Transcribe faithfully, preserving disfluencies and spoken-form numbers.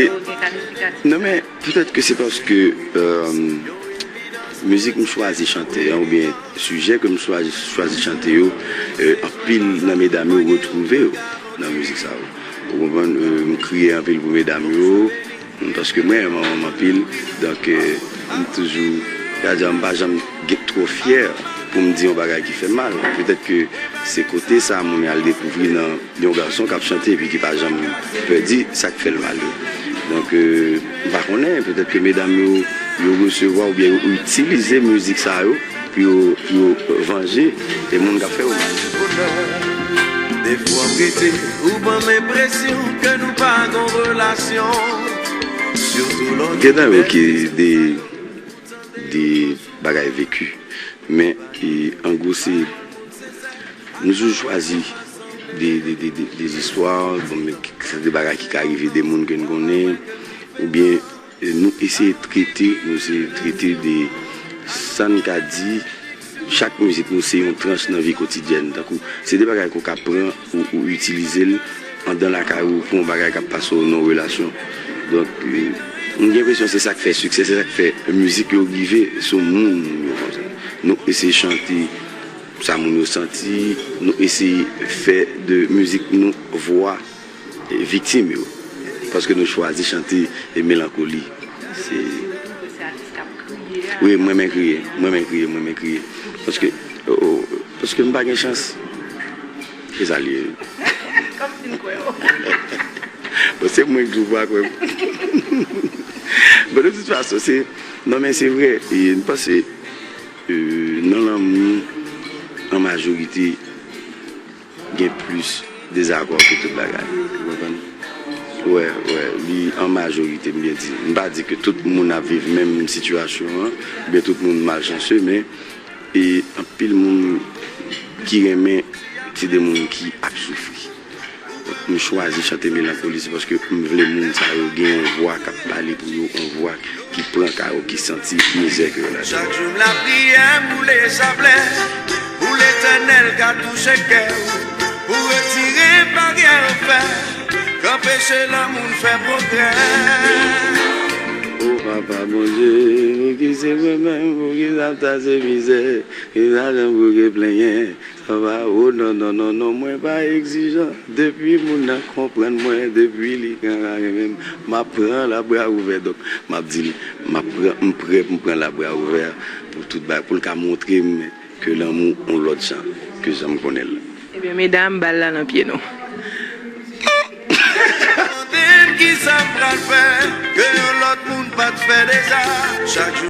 Yo gen kalifikasyon. Non, men petèt ke se paske, euh, mizik m chwazi chante an, oubyen sijè ke m chwazi, chwazi chante yo, euh, anpil nan medam yo retwouve yo nan mizik sa yo. Ou konprann? Euh, m kriye anpil pou medam yo, paske mwen renmen manman m anpil. Donk, euh, m toujou, kòman di, m pa janm gen twò fyè pou m di yon bagay ki fè m mal. Petèt ke se kote sa moun al dekouvri nan yon gason k ap chante epi ki pa janm pè di sa k fè l mal yo. Donk, euh, m pa konnen, petèt ke medam yo, yo resevwa oubyen yo itilize mizik sa yo pou yo, pou yo vanje e moun k ap fè yo mal. Defwa m rete, ou ban m enpresyon ke nou pa gon relasyon. Sitou lò gen nan yo ki de, de bagay veki. Men, e, an gwo, se, nou toujou chwazi de, de, de, de, de zistwa, bon, men, se de bagay ki ka rive de moun ke n konnen, oubyen, e, nou eseye trete, nou eseye trete de sa n ka di, chak mizik nou se yon tranch nan vi kotidyèn. Tankou, se de bagay ke w ka pran, ou, ou itilize l andan lakay ou pou yon bagay k ap pase w nan yon relasyon. Donk, e, m gen enpresyon se sa k fè siksè, se sa k fè mizik yo rive sou moun yo konsa. Nou eseye chante sa moun yo santi, nou eseye fè de mizik nou vwa, e, viktim yo. Paske nou chwazi chante, e, melankoli. Se... Wi, mwen renmen kriye, mwen renmen kriye, mwen renmen kriye. Paske, o, o, paske m pa gen chans. E sa l ye. Kòmsi m kwè w. Bon, se mwen ki di w pa kwè m. Bon, de tout fason, se, non, men se vre. E m panse, e, nan lanmou, an majorite, gen plis dezakò ke tout bagay. Ou konprann? Wè, wè, li an majorite, m byen di. M pa di ke tout moun ap viv menm sitiyasyon an, oubyen tout moun malchanse, men e anpil moun ki renmen, se de moun ki ap soufri. M chwazi chante melankoli, se paske m vle moun sa yo gen yon vwa k ap pale pou yo, yon vwa ki pran ka yo, ki santi mizè ke yo ladan. Chak jou m lapriyè, m boule chaplè, pou Letènèl ka touche kè w, pou retire baryè fè, k anpeche lanmou n fè pwogrè. O Papa Bondye, ki se mwen menm, pou ki sa m ta se mizè, ki sa jan pou ke plenyen, sa va, o non, non, non, non, mwen pa egzijan. Depi moun nan konprann mwen, depi li gen renmen m, m ap pran labra ouvè. Donk, m ap di l, m ap pran, m prè pou m pran labra ouvè pou tout bagay, pou l ka montre m ke lanmou on lòt jan ke jan m konnen l. Ebyen, medam, bal la nan pye nou. Mande m ki sa m pral fè, ke yon lòt moun pa t fè deja. Chak